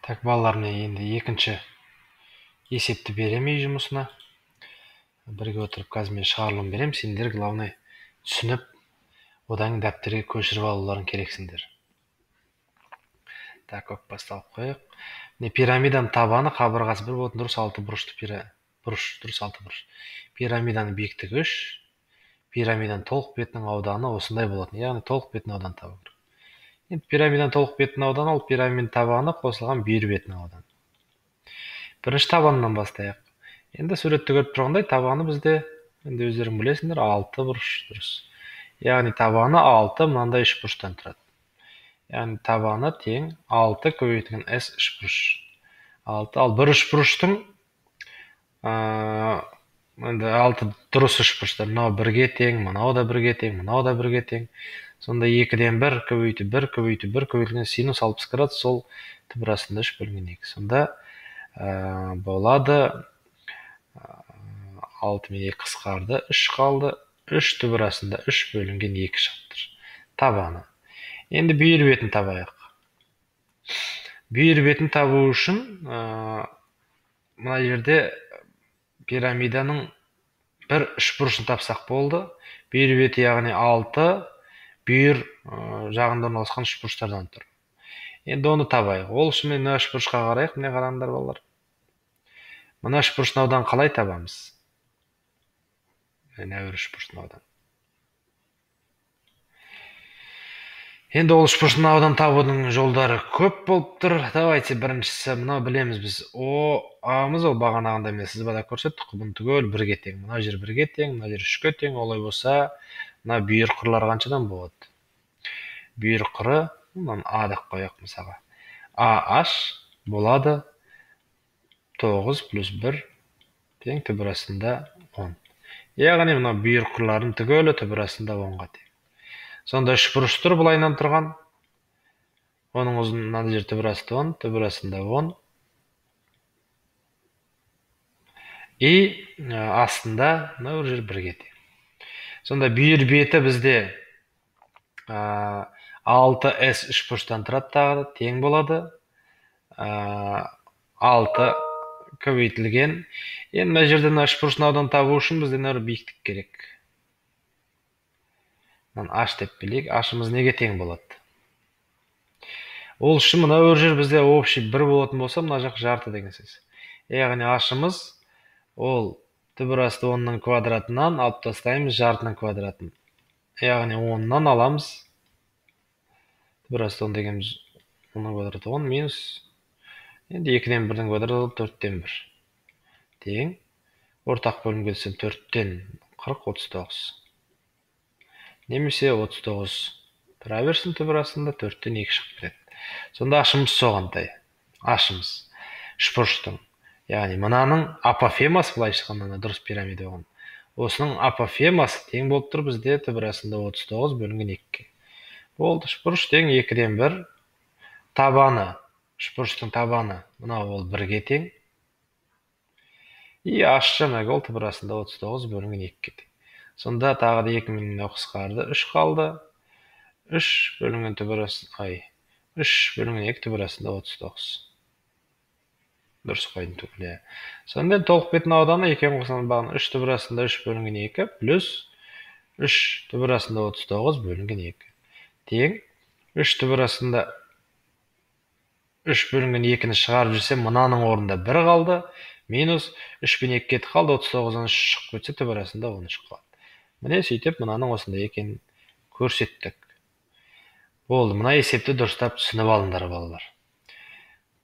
Так, балалар, міне енді екінші есепті беремін үй жұмысына. Бірге отырып қазір мен шығарылым беремін. Сендер главное түсініп, одан кейін дәптерге көшіріп алуларың керексіңдер. Так, көк басталып қояйық. Міне пирамиданың табаны қабырғасы бір болатын дұрыс алты бұрышты бұрыш, дұрыс алты бұрыш. Пирамиданың биіктігі 3, пирамиданың толық бетінің ауданы осындай болатын. Яғни толық бетінің ауданын табу керек. Енді пирамиданың толық бетінің ауданы ол пирамиданың табаны қосылған бүйір бетінің ауданы. Бірінші табанынан бастайық. Енді суретте көріп тұрғандай табаны бізде, енді өздерің білесіңдер, 6 бұрыш дұрыс. Яғни табаны 6 мынандай үш бұрыштан тұрады. Яғни табаны тең 6 көбейтілген S үш бұрыш. 6, ал бір үш бұрыштың, енді 6 дұрыс үш бұрыштар. Мынау бірге тең, мынау да бірге тең, мынау да бірге тең. Сонда 2-ден 1 көбейту 1 көбейту 1 көбейтілген синус 60 градус, сол түбір астында 3 бөлінген 2. Сонда болады 6 мен 2 қысқарды, 3 қалды. 3 түбір астында 3 бөлінген 2 шығып тұр. Табаны. Енді бүйір бетін табайық. Бүйір бетін табу үшін мына жерде пирамиданың бір үш бұрышын тапсақ болды. Бүйір беті яғни 6 бүйір жағында орналасқан үш бұрыштардан тұр. Енді оны табайық. Ол үшін мына үш бұрышқа қарайық. Міне қараңдар балалар. Мына үш бұрыштың ауданын қалай табамыз? Мына бір үш бұрыштың ауданын. Енді ол үш бұрыштың ауданын табудың жолдары көп болып тұр. Давайте біріншісі мынау білеміз біз. О, А-мыз ол бағанағындай мен сызбада көрсеттік. Бұны түгел бірге тең. Мына жер бірге тең, мына жер үшке тең. Олай болса, мына бүйір қырлары қаншадан болады? Бүйір қыры, мынаны А деп қояйық мысалға. А H болады 9 плюс 1 тең түбір астында 10. Яғни мына бүйір қырлардың түгелі түбір астында 10-ға тең. Сонда үш бұрыш тұр былайынан тұрған. Оның ұзын мына жер түбір асты 10, түбір астында 10. И астында мына бір жер бірге тең. Сонда бүйір беті бізде 6S үш бұрыштан тұрады тағы да, тең болады. 6 көбейтілген. Енді мына жерде мына үш бұрыштың ауданын табу үшін бізде мына бір биіктік керек. Мынаны H деп білейік. H-ымыз неге тең болады? Ол үшін мына өр жер бізде общий 1 болатын болса, мына жақ жарты деген сөз. Яғни H-ымыз ол түбір асты 10-ның квадратынан алып тастаймыз жартының квадратын. Яғни 10-нан аламыз. Түбір асты 10 дегеніміз 10-ның квадраты 10 минус енді 2-ден 1-дің квадраты ол 4-тен 1. Тең. Ортақ бөлімге түссем 4-тен 40, 39. Немесе 39 тұра берсін түбір астында 4-тен 2 шығып кетеді. Сонда ашымыз соғантай. Ашымыз үшбұрыштың. Яғни мынаның апофемасы былайша айтқанда дұрыс пирамида болған. Осының апофемасы тең болып тұр бізде түбір астында 39 бөлінген 2-ге. Болды, үшбұрыш тең 2-ден 1. Табаны, үшбұрыштың табаны мынау ол 1-ге тең. И H жаңағы ол түбір астында 39 бөлінген 2-ге тең. Сонда тағы да 2 мен мынау қысқарды, 3 қалды. 3 бөлінген түбір ай, 3 бөлінген 2 түбір астында 39. Дұрыс қойдым түгел, иә. Сонда толық беттің ауданы екеуін қосқан бағана 3 түбір астында 3 бөлінген 2 плюс 3 түбір астында 39 бөлінген 2. Тең 3 түбір астында 3 бөлінген 2-ні шығарып жүрсем, мынаның орнында 1 қалды. Минус 3 пен 2 кетіп қалды, 39-дан 3 шығып кетсе түбір астында 13 қалады. Міне сөйтіп мынаның осындай екенін көрсеттік. Болды, мына есепті дұрыстап түсініп алыңдар балалар.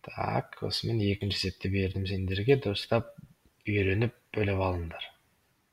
Так, осымен екінші есепті бердім сендерге, дұрыстап үйреніп бөліп алыңдар.